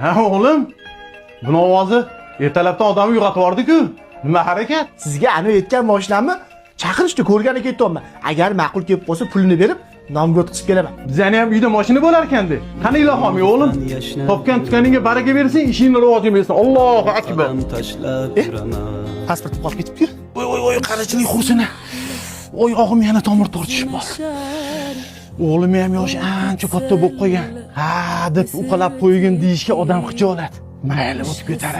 Ha o'g'lim, buni ovozi ertalabdan odamni uyg'otib yubordi-ku. Nima harakat? Sizga ana aytgan mashinamni chaqirishdi, ko'rgani ketyapman. Agar ma'qul kelib qolsa, pulini berib, nomga o'tkazib kelaman. Bizani ham uyda mashina bo'lar ekanda. Qani ilohim o'g'lim? Topgan tutganingga baraka bersin, ishingni rivojini bersin. Allohu akbar. Pasportim qolib ketibdi-ku. Voy voy voy, qarachining xursini. Oyog'im yana tomir tortishib bor. O'g'lim ham yoshi ancha katta bo'lib qolgan. Ha deb uqalab qo'ygin deyishga odam xijolat. Mayli, o'tib ketar.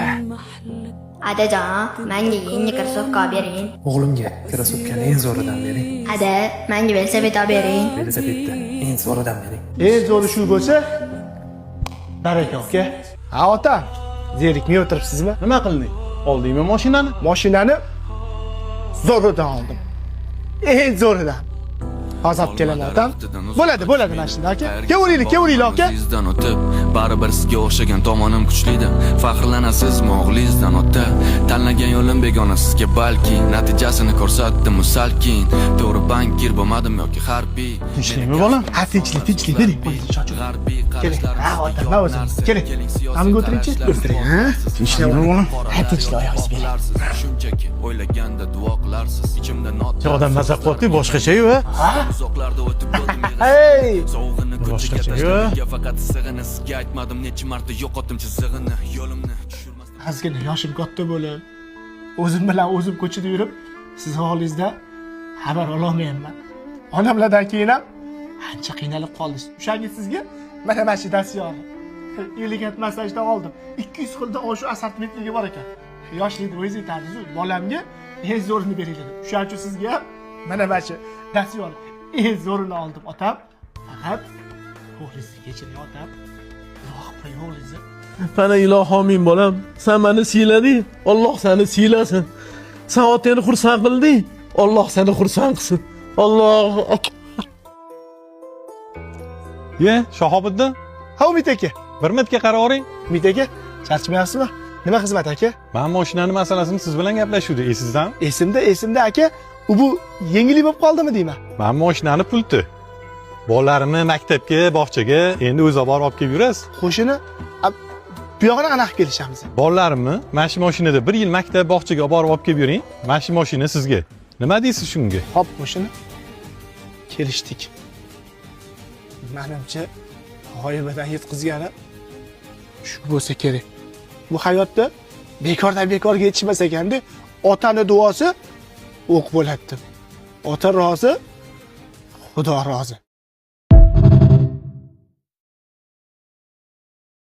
Adajon, menga yangi krossovka olib bering. O'g'limga krossovkani eng zo'ridan bering. Ada, menga velosiped olib bering. Velosipedni eng zo'ridan bering. Eng zo'ri shu bo'lsa, baraka aka. Ha otam, zerikmay o'tiribsizmi? Nima qilding? Oldingmi mashinani? Mashinani zo'ridan oldim. Eng zo'ridan. Hozir olib kelaman otam. Bo'ladi, bo'ladi mana shunda aka. Kelaveringlar, kelaveringlar aka. O'zingizdan o'tib, baribir sizga o'xshagan tomonim kuchlidir. Faxrlanasizmi o'g'lingizdan, ota? Tanlagan yo'lim begona sizga balki, natijasini ko'rsatdim salkin. To'g'ri, bankir bo'lmadim yoki harbiy. Tinchlikmi bolam? Ha, tinchlik, tinchlik, bering, qo'ying, chochib. G'arbiy Keling. qarashlarim Ha, sizga otam, yot man o'zim. narsa. Keling. Keling, siyosiy Tamga o'tiringchi. qarashlarim O'tiring, ha? Tinchlikmi bolam? Ha, tinchlik, oyog'ingizni bering. Shunchaki o'ylaganda duo qilarsiz ichimda not. Odam maza qilyapti, boshqacha-yu, ha? Uzoqlarda o'tib ko'rdim. Hey! Sovug'ini ko'chaga Boshqacha-yu. tashladim faqat issig'ini. Sizga aytmadim necha marta yo'qotdim chizig'ini, yo'limni tushirmasdan. Ozgina yoshim katta bo'lib, o'zim bilan o'zim ko'chada yurib, siz oldingizda xabar ololmayapman. Onamlardan keyin ham ancha qiynalib qoldingiz. O'shanga sizga mana shu dastyorni elegant massajdan oldim. 200 xilda oshu assortimentligi bor ekan. Yoshlikda o'zingiz aytardingiz, bolamga eng zo'rini beringlar deb. O'shaning uchun sizga ham mana shu dastyorni eng zo'rini oldim, otam. Faqat o'g'lingizni kechiring, otam. Duo qilib qo'ying o'g'lingizni. Mana ilohomin bolam, sen meni siylading, Alloh seni siylasin. Sen otangni xursand qilding, Alloh seni xursand qilsin. Allohu akbar. Ye, Shahobiddin, Ha, Umid aka. bir minutga qarab oling. Umid aka, charchamayapsizmi? Nima xizmat aka? Men mashinani masalasini siz bilan gaplashuvdik, esingizdan? Esimda, esimda aka. U bu yengillik bo'lib qoldimi deyman. Men mashinani pulti. Bolalarimni maktabga, bog'chaga endi o'zi borib olib kelib yurasiz. Qo'shini bu yog'ini qanaqa qilib kelishamiz? Bolalarimni mana shu mashinada bir yil maktab, bog'chaga borib olib kelib yuring. Mana shu mashina sizga. Nima deysiz shunga? Hop, qo'shini. Kelishdik. Manimcha g'oyibadan yetqizgani shu bo'lsa kerak. Bu hayotda bekordan bekorga yetishmas ekanda, otani duosi o'q bo'ladi. Ota rozi, Xudo rozi.